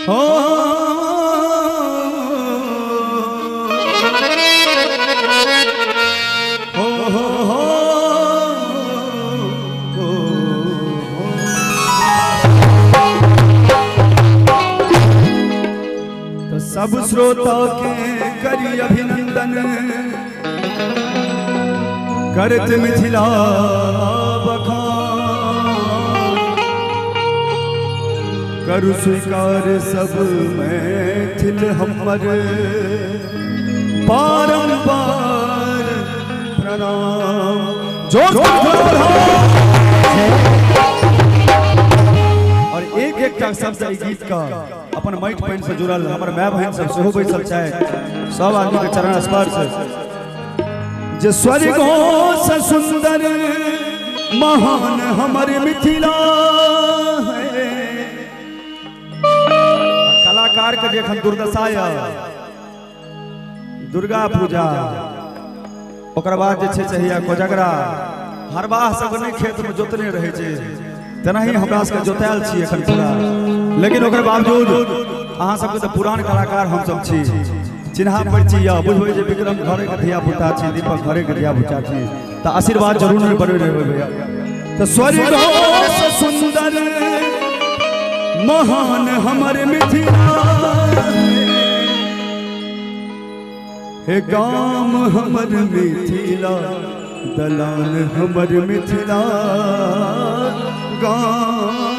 हो हो हो हो हो। तो सब श्रोता के करी अभिनंदन करत मिथिला बखान। करु स्वीकार सब मैथिल हमर बारंबार प्रणाम। जोर से और एक एक टा शब्द एहि गीत का अपन माटि पानि से जुड़ल हमर माय बहिन सब सेहो बैसल छथि, सब आदमी के चरण स्पर्श। जे स्वर्गो से सुंदर महान हमर मिथिला है। कलाकार के जे एखन दुर्दशा यऽ, दुर्गा पूजा ओकर बाद जे छै से हैया कोजगरा, हरबाह सब नहि खेत में जोतने रहै छै, तेनाही हमरा सबके जोतायल छी एखन पूरा। लेकिन ओकर बावजूद अहाँ सबके तऽ पुरान कलाकार हमसब छी, चिन्हा परिचय यऽ, बुझबै जे विक्रम घरे के धिया पुता छी, दीपक घरे के धिया पुता छी, तऽ आशीर्वाद जरूर नहि बनबे रहबै भैया। तऽ स्वर्ग से सुंदर महान हमर मिथिला हे, गाम हमर मिथिला, दलान हमर मिथिला, गाम